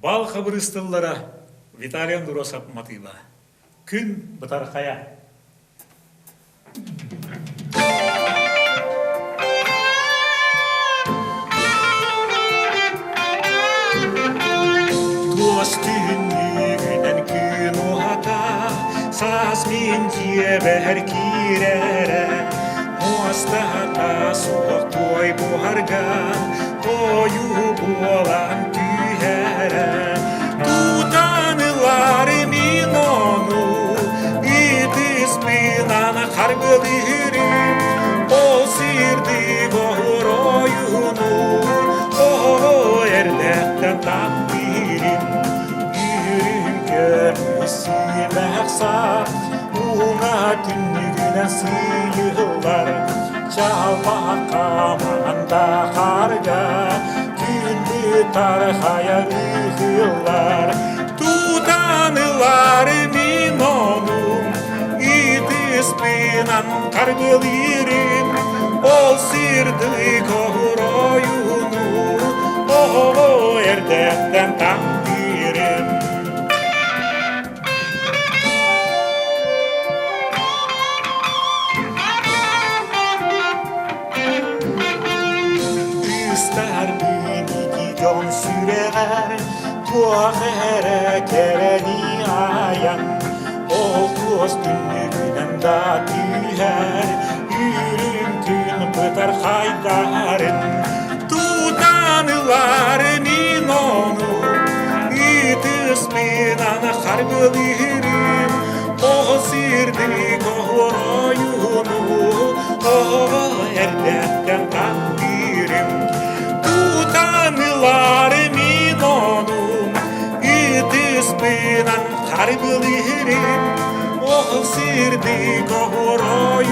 Бал хабырыыстыллара Виталий Андросов матыыба. Күн бытархайа. Туос түүннүгүнэн күн уһата, саас мин дьиэбэр киирэрэ, муостата суох туой буһарга, тойуу буолан түһэрэ. Тутан ылар мин ону, ытыспынан харбылыырым, ол сирдик оһур-ойууну, оҕо эрдэхтэн таптыырым. Үрүҥ көмүс сиэмэх саа, уҥа түннүгүнэн сыыйыллар, чалбахха маҥан харга, күн бытархайа ыһыллар. Тутан ылар мин ону, ытыспынан харбылыырым, ол сырдык оһур-ойууну, оҕо эрдэхтэн таптыырым. Кыыстарбын ити дьон сүрэҕэр туох эрэ кэрэни айан, ол туос түннүгүнэн да түһэр, үрүҥ күн бытархайдарын тутан ылар мин ону, ытыспынан харбылыырым, ол сирдик оһуор-ойууну, оҕо эрдэхтэн таптыырым. Тутан ылар мин ону, ытыспынан харбылыырым, ол сирдик оһуор-ойууну.